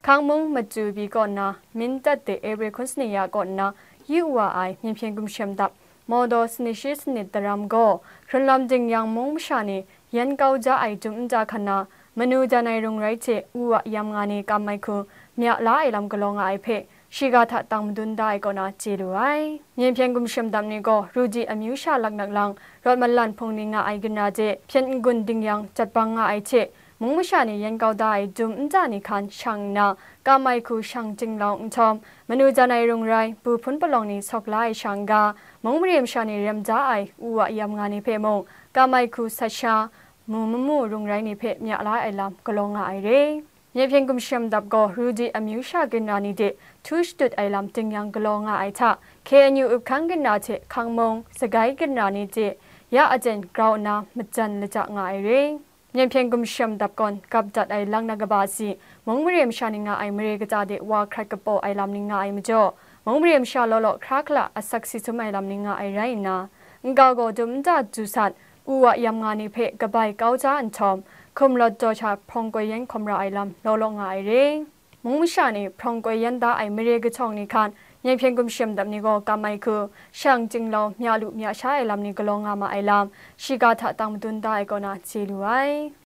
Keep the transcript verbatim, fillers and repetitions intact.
Hkang mung machyu bi kaw nna, Mindat de Ebre hkun sani ya kaw nna yu wa ai Myen hpyen gumshem dap, Mawdaw sanit shi sanit daram gaw, hkrunlam ding yang mung masha ni yan kau ja ai dum nta hkan na, manu jan ai rung rai hte wu wa yam nga ni kam ai hku mya la ai lam galaw nga ai hpe, shiga hta tang madun da ai kaw na chye lu ai. Myen hpyen gumshem dap ni gaw, Ruji amyu sha laknak lang, rawt malan hpung ni nga ai ginra de, hpyen n-gun ding yang jat bang nga ai hte, mung masha ni yan kau da ai dum nta ni hkan shang nna, kam ai hku shang jinglau nhtawm, manu jan ai rung rai, bu hpun palawng ni sawk la ai sha n-ga, mung mare masha ni rem ja ai wu wa yam nga ni hpe mung, kam ai hku sat sha, mu mamu rung rai ni hpe mya la ai lam galaw nga ai re. Myen hpyen gumshem dap gaw Ruji amyu sha ginra ni de htu shatut ai lam ding yang galaw nga ai hta, K N U up hkang ginra hte hkang mung, sagai ginra ni de ya aten grau nna majan laja nga ai re. Myen hpyen gumshem dap gawn gap dat ai lang na kaba si, mung mare masha ni nga ai mare kaja de wa hkrat kapaw ai lam ni nga ai majaw, mung mare masha law law hkra hkala asak si sum ai lam ni nga ai rai nna, n-ga gaw dum nta du sat, u wa yam nga ni hpe kabai kau ja nhtawm, hkum lawt daw sha hprawng koi yan hkawm ra ai lam law law nga ai re. Mung masha ni hprawng koi yan da ai mare kahtawng ni hkan, myen hpyen gumshem dap ni gaw kam ai hku, shang jinglau mya lu mya sha ai lam ni galaw nga ma ai lam, shiga hta tang madun da ai kaw na chye lu ai.